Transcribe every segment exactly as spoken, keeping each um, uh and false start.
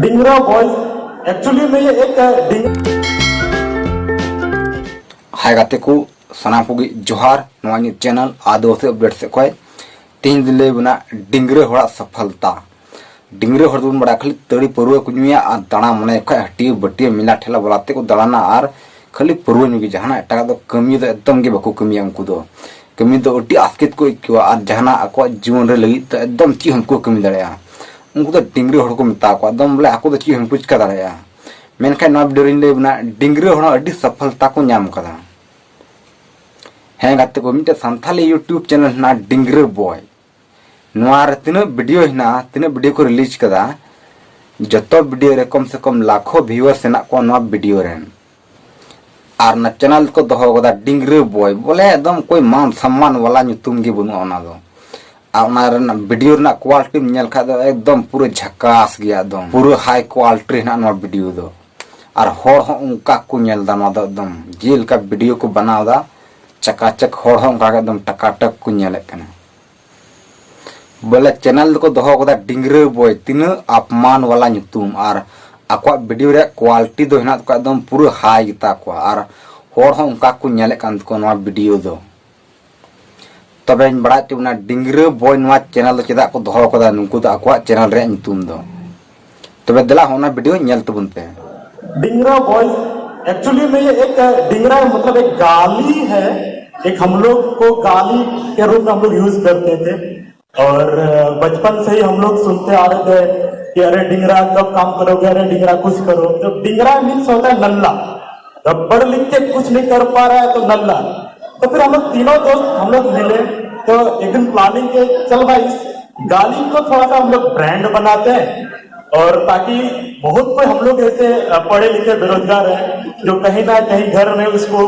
Dhingra boys, actually में ये एक डिंग- ᱦᱟᱭ ᱜᱟᱛᱮ ᱠᱚ, ᱥᱟᱱᱟᱢ ᱠᱚᱜᱮ ᱡᱚᱦᱟᱨ᱾ ᱱᱚᱣᱟ ᱤᱧᱟᱹᱜ ᱪᱮᱱᱮᱞ ᱟᱹᱫᱤᱵᱟᱹᱥᱤ ᱟᱯᱰᱮᱴ ᱥᱮᱫ ᱠᱷᱚᱱ ᱛᱮᱦᱮᱧ ᱫᱚᱧ ᱞᱟᱹᱭ ᱟᱵᱚᱱᱟ ᱰᱤᱝᱜᱽᱨᱟᱹ ᱦᱚᱲᱟᱜ ᱥᱚᱯᱷᱚᱞᱛᱟ᱾ ᱰᱤᱝᱜᱽᱨᱟᱹ ᱦᱚᱲ ᱫᱚᱵᱚᱱ ᱵᱟᱲᱟᱭᱟ ᱠᱷᱟᱹᱞᱤ ᱛᱟᱹᱲᱤ ᱯᱟᱹᱨᱣᱟᱹ ᱠᱚ ᱧᱩᱭᱟ ᱟᱨ ᱫᱟᱬᱟ ᱢᱚᱱᱮ ᱠᱷᱟᱡ ᱦᱟᱹᱴᱤᱭᱟᱹ ᱵᱟᱹᱴᱤᱭᱟᱹ ᱢᱮᱞᱟ ᱴᱷᱮᱞᱟ ᱵᱚᱞᱟ ᱛᱮᱠᱚ ᱫᱟᱬᱟᱱᱟ ᱟᱨ ᱠᱷᱟᱹᱞᱤ ᱯᱟᱹᱨᱣᱟᱹ ᱧᱩ ᱜᱮ, ᱡᱟᱦᱟᱱᱟᱜ ᱮᱴᱟᱜᱟᱜ ᱫᱚ ᱠᱟᱹᱢᱤ ᱫᱚ ᱮᱠᱫᱚᱢ ᱜᱮ ᱵᱟᱠᱚ ᱠᱟᱹᱢᱤᱭᱟ᱾ ᱩᱱᱠᱩ ᱫᱚ ᱠᱟᱹᱢᱤ ᱫᱚ ᱟᱹᱰᱤ ᱟᱥᱠᱮᱛ ᱠᱚ ᱟᱹᱭᱠᱟᱹᱣᱟ ᱟᱨ ᱡᱟᱦᱟᱱᱟᱜ ᱟᱠᱚᱣᱟᱜ ᱡᱤᱭᱚᱱ ᱨᱮ ᱞᱟᱹᱜᱤᱫ ᱫᱚ ᱮᱠᱫᱚᱢ ᱪᱮᱫ ᱦᱚᱸ ᱵᱟᱠᱚ ᱠᱟᱹᱢᱤ ᱫᱟᱲᱮᱭᱟᱜᱼᱟ᱾ ᱩᱱᱠᱩ ᱫᱚ ᱰᱤᱝᱜᱽᱨᱟᱹ ᱦᱚᱲ ᱠᱚ ᱢᱮᱛᱟ ᱠᱚᱣᱟ, ᱮᱠᱫᱚᱢ ᱵᱚᱞᱮ ᱟᱠᱚ ᱫᱚ ᱪᱮᱫ ᱦᱚᱸ ᱵᱟᱠᱚ ᱪᱤᱠᱟ ᱫᱟᱲᱮᱭᱟᱜᱼᱟ᱾ ᱢᱮᱱᱠᱷᱟᱱ ᱱᱚᱣᱟ ᱵᱷᱤᱰᱤᱭᱳ ᱨᱮᱧ ᱞᱟᱹᱭ ᱟᱵᱚᱱᱟ ᱰᱤᱝᱜᱽᱨᱟᱹ ᱦᱚᱲ ᱦᱚᱸ ᱟᱹᱰᱤ ᱥᱚᱯᱷᱚᱞᱛᱟ ᱠᱚ ᱧᱟᱢ ᱠᱟᱫᱟ᱾ ᱦᱮᱸ ᱜᱟᱛᱮ ᱠᱚ, ᱢᱤᱫᱴᱮᱡ ᱥᱟᱱᱛᱷᱟᱞᱤ YouTube ᱪᱮᱱᱮᱞ ᱦᱮᱱᱟᱜᱼᱟ ᱰᱤᱝᱜᱽᱨᱟᱹ ᱵᱚᱭ᱾ ᱱᱚᱣᱟ ᱨᱮ ᱛᱤᱱᱟᱹᱜ ᱵᱷᱤᱰᱤᱭᱳ ᱦᱮᱱᱟᱜᱼᱟ, ᱛᱤᱱᱟᱹᱜ ᱵᱷᱤᱰᱤᱭᱳ ᱠᱚ ᱨᱤᱞᱤᱡᱽ ᱠᱟᱫᱟ, ᱡᱚᱛᱚ ᱵᱷᱤᱰᱤᱭᱳ ᱨᱮ ᱠᱚᱢ ᱥᱮ ᱠᱚᱢ ᱞᱟᱠᱷᱚ ᱵᱷᱤᱭᱩᱣᱟᱨᱥ ᱦᱮᱱᱟᱜ ᱠᱚᱣᱟ ᱱᱚᱣᱟ ᱵᱷᱤᱰᱤᱭᱳ ᱨᱮᱱ᱾ ᱟᱨ ᱚᱱᱟ ᱪᱮᱱᱮᱞ ᱠᱚ ᱫᱚᱦᱚ ᱠᱟᱫᱟ ᱰᱤᱝᱜᱽᱨᱟᱹ ᱵᱚᱭ, ᱵᱚᱞᱮ ᱮᱠᱫᱚᱢ ᱚᱠᱚᱭ ᱢᱟᱱ ᱥᱚᱢᱢᱟᱱ ᱣᱟᱞᱟ ᱧᱩᱛᱩᱢ ᱜᱮ ᱵᱟᱹᱱᱩᱜᱼᱟ ᱚᱱᱟ ᱫᱚ᱾ ᱟᱨ ᱚᱱᱟ ᱨᱮᱱᱟᱜ ᱵᱷᱤᱰᱤᱭᱳ ᱨᱮᱱᱟᱜ ᱠᱳᱣᱟᱞᱤᱴᱤᱢ ᱧᱮᱞ ᱠᱷᱟᱡ ᱫᱚ ᱮᱠᱫᱚᱢ ᱯᱩᱨᱟᱹ ᱡᱷᱟᱠᱟᱥ ᱜᱮᱭᱟ, ᱮᱠᱫᱚᱢ ᱯᱩᱨᱟᱹ ᱦᱟᱭ ᱠᱳᱣᱟᱞᱤᱴᱤ ᱦᱮᱱᱟᱜ ᱱᱚᱣᱟ ᱵᱷᱤᱰᱤᱭᱳ ᱫᱚ᱾ ᱟᱨ ᱦᱚᱲ ᱦᱚᱸ ᱚᱱᱠᱟ ᱠᱚ ᱧᱮᱞ ᱮᱫᱟ ᱱᱚᱣᱟ ᱫᱚ, ᱮᱠᱫᱚᱢ ᱡᱮᱞᱮᱠᱟ ᱵᱷᱤᱰᱤᱭᱳ ᱠᱚ ᱵᱮᱱᱟᱣ ᱮᱫᱟ, ᱪᱟᱠᱟᱪᱟᱠ ᱦᱚᱲ ᱦᱚᱸ ᱚᱱᱠᱟ ᱜᱮ ᱮᱠᱫᱚᱢ ᱴᱟᱠᱟᱴᱟᱠ ᱠᱚ ᱧᱮᱞᱮᱫ ᱠᱟᱱᱟ᱾ ᱵᱚᱞᱮ ᱪᱮᱱᱮᱞ ᱫᱚᱠᱚ ᱫᱚᱦᱚ ᱠᱟᱫᱟ ᱰᱤᱝᱜᱽᱨᱟᱹ ᱵᱚᱭ, ᱛᱤᱱᱟᱹᱜ ᱟᱯᱢᱟᱱ ᱣᱟᱞᱟ ᱧᱩᱛᱩᱢ, ᱟᱨ ᱟᱠᱚᱣᱟᱜ ᱵᱷᱤᱰᱤᱭᱳ ᱨᱮᱭᱟᱜ ᱠᱳᱣᱟᱞᱤᱴᱤ ᱫᱚ ᱦᱮᱱᱟᱜ ᱛᱟᱠᱚᱣᱟ ᱮᱠᱫᱚᱢ ᱯᱩᱨᱟᱹ ᱦᱟᱭ ᱜᱮᱛᱟ ᱠᱚᱣᱟ, ᱟᱨ ᱦᱚᱲ ᱦᱚᱸ ᱚᱱᱠᱟ ᱠᱚ ᱧᱮᱞᱮᱫ ᱠᱟᱱ ᱛᱟᱠᱚᱣᱟ ᱱᱚᱣᱟ ᱵᱷᱤᱰᱤᱭᱳ ᱫᱚ᱾ ᱛᱚᱵᱮᱧ ᱵᱟᱲᱟᱭ ᱦᱚᱪᱚ ᱵᱚᱱᱟ ᱰᱤᱝᱜᱽᱨᱟᱹ ᱵᱚᱭ ᱱᱚᱣᱟ ᱪᱮᱱᱮᱞ ᱫᱚ ᱪᱮᱫᱟᱜ ᱠᱚ ᱫᱚᱦᱚ ᱠᱟᱫᱟ ᱱᱩᱠᱩ ᱫᱚ ᱟᱠᱚᱣᱟᱜ ᱪᱮᱱᱮᱞ ᱨᱮᱭᱟᱜ ᱧᱩᱛᱩᱢ ᱫᱚ? ᱛᱚᱵᱮ ᱫᱮᱞᱟ ᱦᱚᱸ ᱚᱱᱟ ᱵᱷᱤᱰᱤᱭᱳ ᱧᱮᱞ ᱛᱟᱵᱚᱱ ᱯᱮ᱾ डिंगरा बॉयज, एक्चुअली में ये एक डिंगरा मतलब एक गाली है, एक हम लोग को गाली के रूप में हम लोग यूज करते थे। और बचपन से ही हम लोग सुनते आ रहे थे कि अरे डिंगरा कब काम करोगे, अरे डिंगरा कुछ करो। तो डिंगरा मीन्स होता है नल्ला। जब पढ़ लिख के कुछ नहीं कर पा रहा है तो नल्ला। तो फिर हम लोग तीनों दोस्त हम लोग मिले, तो एक दिन प्लानिंग के, चल भाई इस गाली को थोड़ा सा हम लोग ब्रांड बनाते हैं, और ताकि बहुत कोई हम लोग ऐसे पढ़े लिखे बेरोजगार है जो कहीं ना कहीं घर में उसको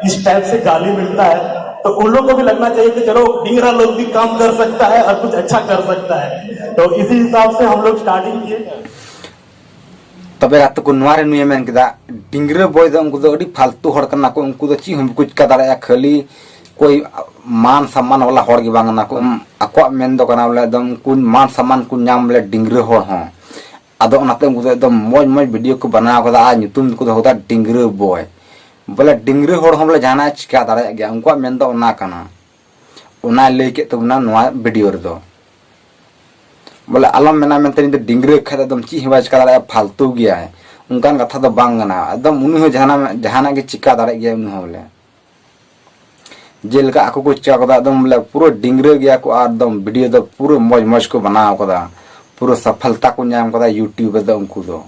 इस टाइप से गाली मिलता है, तो उन लोग को भी लगना चाहिए कि चलो डिंगरा लोग भी काम कर सकता है और कुछ अच्छा कर सकता है। तो इसी हिसाब से हम लोग स्टार्टिंग किए। ᱛᱚᱵᱮ ᱜᱟᱛᱮ ᱠᱚ, ᱱᱚᱣᱟ ᱨᱮ ᱱᱩᱭᱮ ᱢᱮᱱ ᱠᱮᱫᱟ, ᱰᱤᱝᱜᱽᱨᱟᱹ ᱵᱚᱭ ᱫᱚ ᱩᱱᱠᱩ ᱫᱚ ᱟᱹᱰᱤ ᱯᱷᱟᱞᱛᱩ ᱦᱚᱲ ᱠᱟᱱᱟ ᱠᱚ, ᱩᱱᱠᱩ ᱫᱚ ᱪᱮᱫ ᱦᱚᱸ ᱵᱟᱠᱚ ᱪᱤᱠᱟ ᱫᱟᱲᱮᱭᱟᱜᱼᱟ, ᱠᱷᱟᱹᱞᱤ ᱠᱚᱭ ᱢᱟᱱ ᱥᱚᱢᱢᱟᱱ ᱣᱟᱞᱟ ᱦᱚᱲ ᱜᱮ ᱵᱟᱝ ᱠᱟᱱᱟ ᱠᱚ᱾ ᱟᱠᱚᱣᱟᱜ ᱢᱮᱱ ᱫᱚ ᱠᱟᱱᱟ ᱵᱚᱞᱮ ᱮᱠᱫᱚᱢ ᱩᱱᱠᱩ ᱢᱟᱱ ᱥᱚᱢᱢᱟᱱ ᱠᱚ ᱧᱟᱢ ᱵᱚᱞᱮ ᱰᱤᱝᱜᱽᱨᱟᱹ ᱦᱚᱲ ᱦᱚᱸ᱾ ᱟᱫᱚ ᱚᱱᱟᱛᱮ ᱩᱱᱠᱩ ᱫᱚ ᱮᱠᱫᱚᱢ ᱢᱚᱡᱽ ᱢᱚᱡᱽ ᱵᱷᱤᱰᱤᱭᱳ ᱠᱚ ᱵᱮᱱᱟᱣ ᱠᱟᱫᱟ ᱟᱨ ᱧᱩᱛᱩᱢ ᱫᱚᱠᱚ ᱫᱚᱦᱚ ᱠᱟᱫᱟ ᱰᱤᱝᱜᱽᱨᱟᱹ ᱵᱚᱭ᱾ ᱵᱚᱞᱮ ᱰᱤᱝᱜᱽᱨᱟᱹ ᱦᱚᱲ ᱦᱚᱸ ᱵᱚᱞᱮ ᱡᱟᱦᱟᱱᱟᱜ ᱮ ᱪᱤᱠᱟ ᱫᱟᱲᱮᱭᱟᱜ ᱜᱮᱭᱟ, ᱩᱱᱠᱩᱣᱟᱜ ᱢᱮᱱ ᱫᱚ ᱚᱱᱟ ᱠᱟᱱᱟ᱾ ᱚᱱᱟᱭ ᱞᱟᱹᱭ ᱠᱮᱫ ᱛᱟᱵᱚᱱᱟ ᱱᱚᱣᱟ ᱵᱷᱤᱰᱤᱭᱳ ᱨᱮᱫᱚ᱾ ᱵᱚᱞᱮ ᱟᱞᱚᱢ ᱢᱮᱱᱟ ᱢᱮᱱᱛᱮ ᱩᱱᱤ ᱫᱚ ᱰᱤᱝᱜᱽᱨᱟᱹ ᱠᱷᱟᱡ ᱫᱚ ᱮᱠᱫᱚᱢ ᱪᱮᱫ ᱦᱚᱸ ᱵᱟᱭ ᱪᱤᱠᱟ ᱫᱟᱲᱮᱭᱟᱜᱼᱟ, ᱯᱷᱟᱞᱛᱩ ᱜᱮᱭᱟᱭ, ᱚᱱᱠᱟᱱ ᱠᱟᱛᱷᱟ ᱫᱚ ᱵᱟᱝ ᱠᱟᱱᱟ᱾ ᱮᱠᱫᱚᱢ ᱩᱱᱤ ᱦᱚᱸ ᱡᱟᱦᱟᱱᱟᱜ, ᱡᱟᱦᱟᱱᱟᱜ ᱜᱮ ᱪᱤᱠᱟ ᱫᱟᱲᱮᱭᱟᱜ ᱜᱮᱭᱟ ᱩᱱᱤ ᱦᱚᱸ ᱵᱚᱞᱮ᱾ ᱡᱮᱞᱮᱠᱟ ᱟᱠᱚ ᱠᱚ ᱪᱤᱠᱟ ᱠᱟᱫᱟ, ᱮᱠᱫᱚᱢ ᱵᱚᱞᱮ ᱯᱩᱨᱟᱹ ᱰᱤᱝᱜᱽᱨᱟᱹ ᱜᱮᱭᱟ ᱠᱚ ᱟᱨ ᱮᱠᱫᱚᱢ ᱵᱷᱤᱰᱤᱭᱳ ᱫᱚ ᱯᱩᱨᱟᱹ ᱢᱚᱡᱽ ᱢᱚᱡᱽ ᱠᱚ ᱵᱮᱱᱟᱣ ᱠᱟᱫᱟ, ᱯᱩᱨᱟᱹ ᱥᱟᱯᱷᱚᱞᱛᱟ ᱠᱚ ᱧᱟᱢ ᱠᱟᱫᱟ YouTube ᱨᱮᱫᱚ ᱩᱱᱠᱩ ᱫᱚ᱾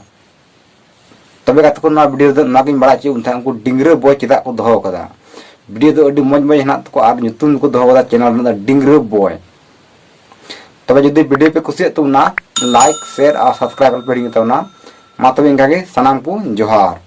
ᱛᱚᱵᱮ ᱜᱟᱛᱮ ᱠᱚ, ᱱᱚᱣᱟ ᱵᱷᱤᱰᱤᱭᱳ ᱨᱮᱫᱚ ᱱᱚᱣᱟ ᱜᱤᱧ ᱵᱟᱲᱟᱭ ᱦᱚᱪᱚᱭᱮᱫ ᱵᱚᱱ ᱛᱟᱦᱮᱸᱫ, ᱩᱱᱠᱩ ᱰᱤᱝᱜᱽᱨᱟᱹ ᱵᱚᱭ ᱪᱮᱫᱟᱜ ᱠᱚ ᱫᱚᱦᱚ ᱠᱟᱫᱟ? ᱵᱷᱤᱰᱤᱭᱳ ᱫᱚ ᱟᱹᱰᱤ ᱢᱚᱡᱽ ᱢᱚᱡᱽ ᱦᱮᱱᱟᱜ ᱛᱟᱠᱚᱣᱟ ᱟᱨ ᱧᱩᱛᱩᱢ ᱫᱚᱠᱚ ᱫᱚᱦᱚ ᱠᱟᱫᱟ ᱪᱮᱱᱮᱞ ᱨᱮᱱᱟᱜ ᱫᱚ ᱰᱤᱝᱜᱽᱨᱟᱹ ᱵᱚᱭ᱾ ᱛᱚᱵᱮ ᱡᱩᱫᱤ ᱵᱷᱤᱰᱤᱭᱳ ᱯᱮ ᱠᱩᱥᱤᱭᱟᱜ ᱛᱟᱵᱚᱱᱟ, ᱞᱟᱭᱤᱠ, ᱥᱮᱭᱟᱨ ᱟᱨ ᱥᱟᱵᱥᱠᱨᱟᱭᱤᱵ ᱟᱞᱚ ᱯᱮ ᱦᱤᱲᱤᱧ ᱛᱟᱵᱚᱱᱟ᱾ ᱢᱟ ᱛᱚᱵᱮ ᱤᱱᱠᱟ ᱜᱮ, ᱥᱟᱱᱟᱢ ᱠᱚ ᱡᱚᱦᱟᱨ᱾